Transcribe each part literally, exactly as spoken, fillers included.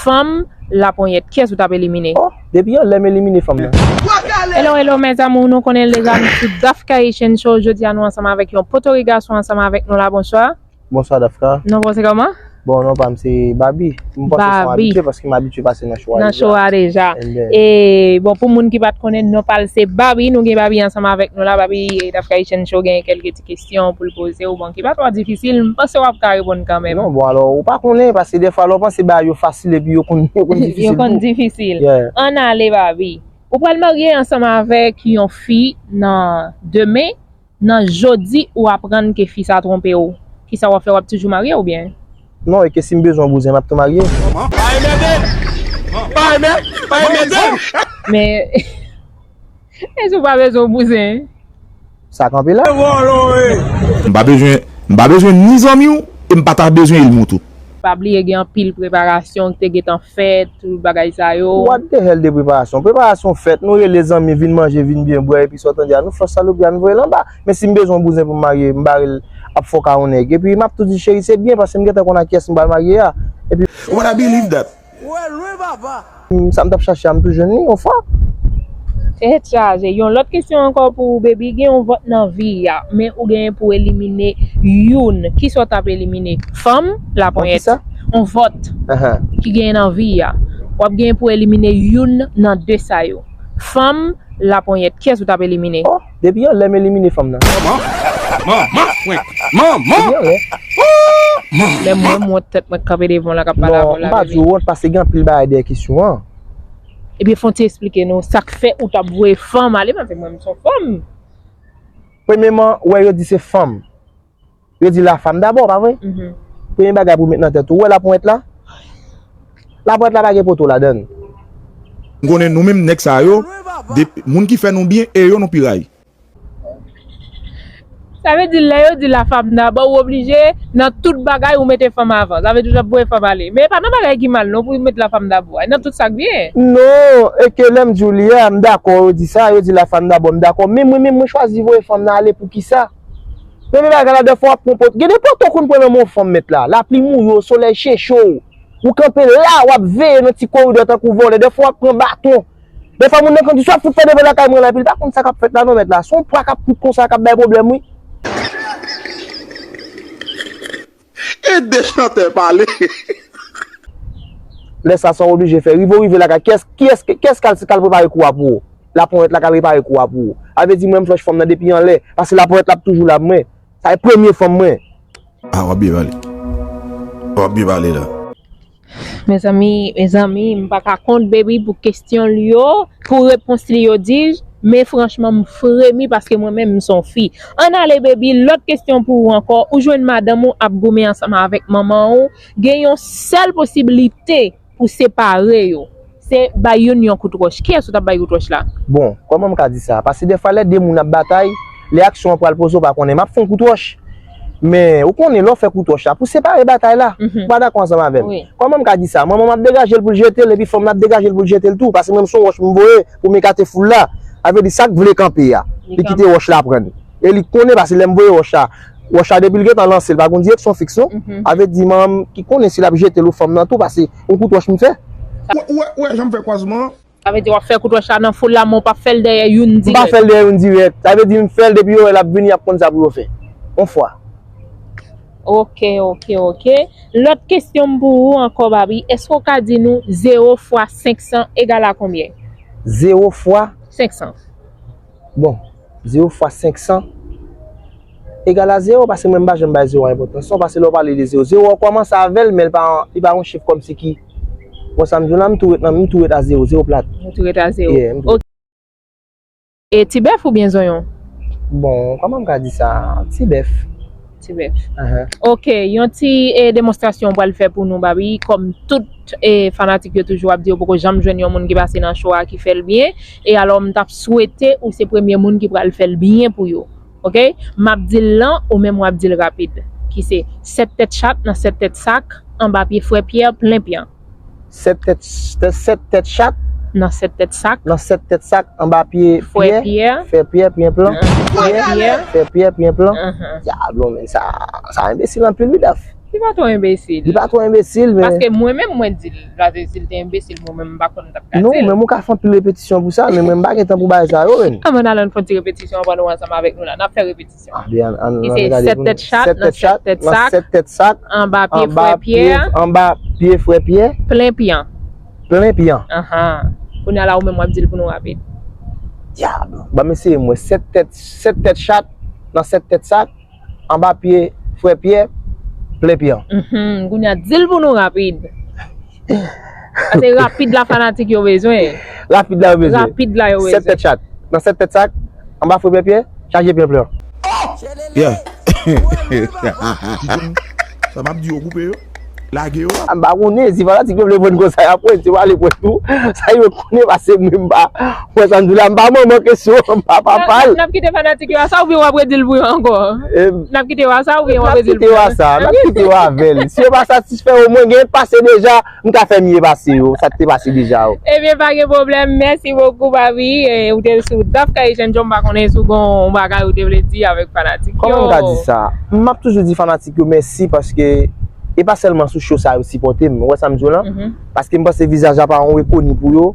fanm, laponyèt. Kiyès ou t ap elimine? Oh, depi anlè m elimine fanm nan. Hello, hello, mes amours, nou konnen l deja, nou sou Dafka Haitian Show. Jodi a, nou ansanm avèk yon potorik gason ansanm avèk nou la. Bonswa. Bonswa, Dafka. Non pa w se kòman? Bon, non pa m se Babi. M panse se yon abitye paske m abitye pase nan show a deja. Nan show a deja. E, bon, pou moun ki pa t konnen, non pa l se Babi. Nou gen Babi ansanm avèk nou la. Babi, e, Dafka Haitian Show gen kèlke ti kesyon pou l poze w, bon, ki pa twò difisil. M panse w ap ka reponn kanmenm. Non, bon, alò, ou pa konnen, paske dèfwa lè w panse bagay yo fasil epi yo konn, yo konn difisil tou. Yo konn difisil. Yeah. Ann ale, Babi. Ou pral marye ansanm avèk yon fi nan demen, nan jodi ou aprann ke fi sa twonpe w. Kisa w ap fè, w ap toujou marye oubyen? Non, e ke si m bezwen yon bouzen, m ap tou marye. Pa enmède! Pa enmè-, pa enmède! Men, èske w pa bezwen yon bouzen? Sa kanpe la. M pa bezwen, m pa bezwen ni zanmi w, e m pa ta bezwen ènmi w tou. Pa bliye gen anpil preparasyon ki te gentan fèt, tout bagay sa yo. What the hell de preparasyon? Preparasyon fèt, nou rele zanmi, vin manje, vin byen bwè, epi sa w tande a, nou fè salopri a, nou voye l anba. Men si m bezwen yon bouzen pou m marye, m bare l ap fòk a yon nèg. Epi m ap tou di, cheri, se byen, paske m gentan konn ak kiyès m pral marye a. Epi What I believe that. Ou wè lwen, papa. Sa m t ap chache a, m tou jwenn li yon fwa. Tèt chaje. Yon lòt kesyon ankò pou ou, baby. Gen yon vòt nan vi a, men ou genyen pou elimine youn. Kisa w t ap elimine? Fanm, laponyèt. Yon kisa? Yon vòt ki genyen nan vi a. W ap genyen pou elimine youn nan de sa yo. Fanm, laponyèt. Kiyès ou t ap elimine? Oh, depi anlè m elimine fanm nan. Manman! Manman! Mwen! Manman! Depi anlè. Manman! Lè mwen, mwen tèt mwen kanpe devan w la k ap pale avè w la, baby. Non, m pa di w wont paske gen anpil bagay dèyè kesyon an. Ebyen, fò w ti eksplike nou sa k fè ou t ap voye fanm ale, paske mwen, m se yon fanm. Premyeman, ou wè yo di se fanm. Yo di la femme d'abord, pa vre? Mhm. Premye bagay pou w met nan tèt ou, ou wè laponyèt la? Laponyèt la pa gen poto ladan l. M konnen nou menm nèg sa yo, de, moun ki fè nou byen, e yo nou pi rayi. Sa vle di, lè yo di la femme d'abord, ou oblije, nan tout bagay, ou mete fanm avan. Sa vle di, ou t ap voye fanm ale. Men e pa nan bagay ki mal, non, pou w met la femme d'abord. E nan tout sa k byen. Non, e ke lè m di w li a, m dakò, yo di sa, yo di la femme d'abord, m dakò. Men mwen menm, mwen chwazi voye fanm nan ale pou kisa? Premye bagay la, dèfwa w ap pran poto. Gen de poto w konn pran nan men yon fanm, mèt la. Lapli mouye w, solèy cheche w. Ou kanpe la, w ap veye nan ti koridò tankou vòlè. Dèfwa w ap pran baton. Dèfwa moun nan konn di, sa w ap fout fè devan lakay mwen la, epi l pa konn sa k ap fèt la non, mèt la. Se yon pwa k ap kout konsa k ap bay pwoblèm, wi. Ede chantè pale. Lè sa, sa w oblije fè. Rive w rive lakay, kiyès, kiyès, kiyès k al, k al prepare kou a pou ou? Laponyèt la k al prepare kou a pou ou. Sa vle di mwen, m flèch fanm nan depi anlè. Paske laponyèt la ap toujou la pou mwen. Sa e premye fanm mwen. Ah, w ap byen pale. W ap byen pale la. Mezanmi, mezanmi, m pa ka kont baby pou kesyon l yo, pou repons li yo, di, men franchman, m fremi paske mwen menm, m se yon fi. Ann ale, baby, lòt kesyon pou ou ankò. Ou jwenn madanm ou ap goumen ansanm avèk manman ou, gen yon sèl posiblite pou separe yo. Se bay youn yon kout wòch. Kiyès ou t ap bay kout wòch la? Bon, kòman m ka di sa? Paske dèfwa lè de moun ap batay, lè aksyon an pral poze, ou pa konnen. M ap fè yon kout wòch. Men, ou konnen, lè w fè kout wòch la, pou separe batay la, ou pa dakò ansanm avè m. Kòman m ka di sa? Manman m ap degaje l pou l jete l, epi fanm nan ap degaje l pou l jete l tou, paske mwen, m se yon wòch m voye pou m ekate foul la. Sa vle di, sa k vle kanpe a, li kite wòch la pran l. E li konnen, paske lè m voye wòch la, wòch la, depi l gentan lanse, l pa gen direksyon fiks, non. Sa vle di, manman m ki konnen si l ap jete l ou fanm nan tou, paske yon kout wòch m fè. Ou wè, ou wè jan m fè kwazman an? Sa vle di w ap fè kout wòch la nan foul la, men w p ap fè l dèyè youn dirèk. M pa fè l dèyè youn dirèk. Sa vle di m fè l depi yo wè l ap vini, y ap konn sa pou yo fè. Yon fwa. Ok, ok, ok. Lòt kesyon m pou ou ankò, Babi. Èske w ka di nou zewo fwa senk san egal a konbyen? Zewo fwa? Senk san. Bon, zewo fwa senk san egal a zewo, paske mwen m pa janm bay zewo a enpòtans non, paske lè w pale de zewo, zewo a w kòmanse avè l, men l pa, li pa yon chif kòmsi ki, bon, sa m di w la, m tou ret nan, m tou ret a zewo, zewo plat. Ou tou ret a zewo. Yeah, m tou ret. Ok. E ti bèf oubyen zonyon? Bon, kòman m ka di sa? Ti bèf. Ti bèf. Ahan. Ok, yon ti, e, demonstrasyon w pral fè pou nou, Babi, kòm tout, e, fanatik yo toujou ap di yo poko janm jwenn yon moun ki pase nan show a ki fè l byen. E alò, m t ap swete ou se premye moun ki pral fè l byen pou yo. Ok? M ap di l lan, ou menm w ap di l rapid. Ki se sèt tèt chat nan sèt tèt sak, anba pye frè Pyè, plen pyan. Sèt tèt, sèt tèt chat. Nan sèt tèt sak. Nan sèt tèt sak, anba pye frè Pyè. Pyè. Frè Pyè, pyen plan. Frè Pyè. Frè Pyè, pyen plan. Ahan. Dyablo, men sa, sa enbesil anpil, wi, Daf. Li pa twò enbesil. Li pa twò enbesil, men. Paske mwen menm, mwen di l, paske si l te enbesil, mwen menm, m pa konn m t ap ka Non, di l. Men mwen ka fè anpil repetisyon pou sa, men mwen m pa gen tan pou bagay sa yo, men. Ann, ann al fè yon ti repetisyon anvan nou ansanm avèk nou la. N ap fè repetisyon. Ah, byen, ann, Li ann se gade sèt pou tèt nou. Chat, Sèt nan tèt Chat, sèt tèt nan Sak, sèt tèt Sak, anba pye anba Frè pye, Pyè, anba pye Frè Pyè, Plen Pyan. Plen Pyan. Ahan. Kounye a la, ou menm w ap di l pou nou rapid. Dyab. Ban m eseye mwen. Sèt tèt, sèt tèt Chat, nan sèt tèt Sak, anba pye Frè Pyè, Plen Pyan. Mhm. Kounye a, di l pou nou rapid. Sa se rapid la fanatik yo bezwen. Rapid la yo bezwen. Rapid la yo Sèt bezwen. tèt Chat, nan sèt tèt Sak, anba Frè Pyè, chaje Plen Pyan. Yeah. Sa m ap di yo koupe yo, lage yo. M pa konnen si fanatik yo vle pran konsa y ap pran, si yo pa vle pran tou, sa yo konnen pase mwen m pa. Mwen sa m di la, m pa manman kesyon, m pa papa l. N ap kite fanatik yo a sa oubyen w ap redi l pou yo ankò? Em, N ap kite yo a sa oubyen w N ap ap redi l kite pou yo yo? a sa, n ap kite yo avè l. Si yo pa satisfè yo, mwen gen pase deja, m ka fè mye pase yo, sa k te pase deja yo. Ebyen, pa gen pwoblèm. Mèsi bokou, papi. E, ou te sou Daf Kayichèn Djòm, m pa konnen si w gon bagay ou te vle di avèk fanatik yo. Kòman m ka di sa? M ap toujou di fanatik yo mèsi paske e pa sèlman sou show sa yo sipòte m. Ou wè sa m di w lan? Mhm. Paske m panse vizaj la pa yon rekoni pou yo.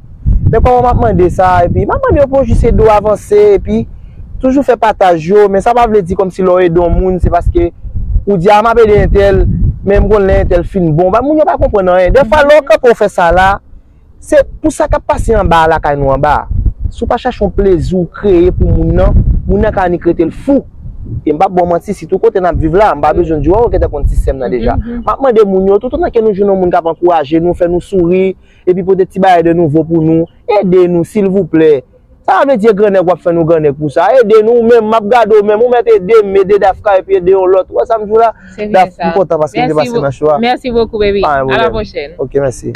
Men kòman m ap mande sa, epi m ap mande yo pou yo jis ede w avanse, epi toujou fè pataj yo, men sa pa vle di kòmsi lè w ede yon moun, se paske ou di a m ap ede entèl, men m konn lè entèl fin bon. Ba, moun yo pa konprann anyen. Dèfwa lè w kanpe w fè sa la, se pou sa k ap pase anba a lakay nou anba a. Si w pa chache yon plezi w kreye pou moun nan, moun nan ka annik rete l fou. E m p ap ba w manti, sitou kote n ap viv la, m pa bezwen di w, ou gentan konn sistèm nan deja. M ap mande moun yo, toutotan ke nou jwenn yon moun k ap ankouraje nou, fè nou souri, epi pote ti bagay de nouvo pou nou, ede nou, silvouplè. Sa pa vle di e grannèg w ap fè nou grannèg pou sa. Ede nou, ou menm, m ap gade w menm, ou mèt ede m, ede Dafka, epi ede yon lòt. Ou wè sa m di w la? Se byen Daf, sa. M kontan paske m te Mèsi pase bo- nan show a. Mèsi bokou, baby. Pa gen A la pwoblèm. Pwochèn. Ok, mèsi.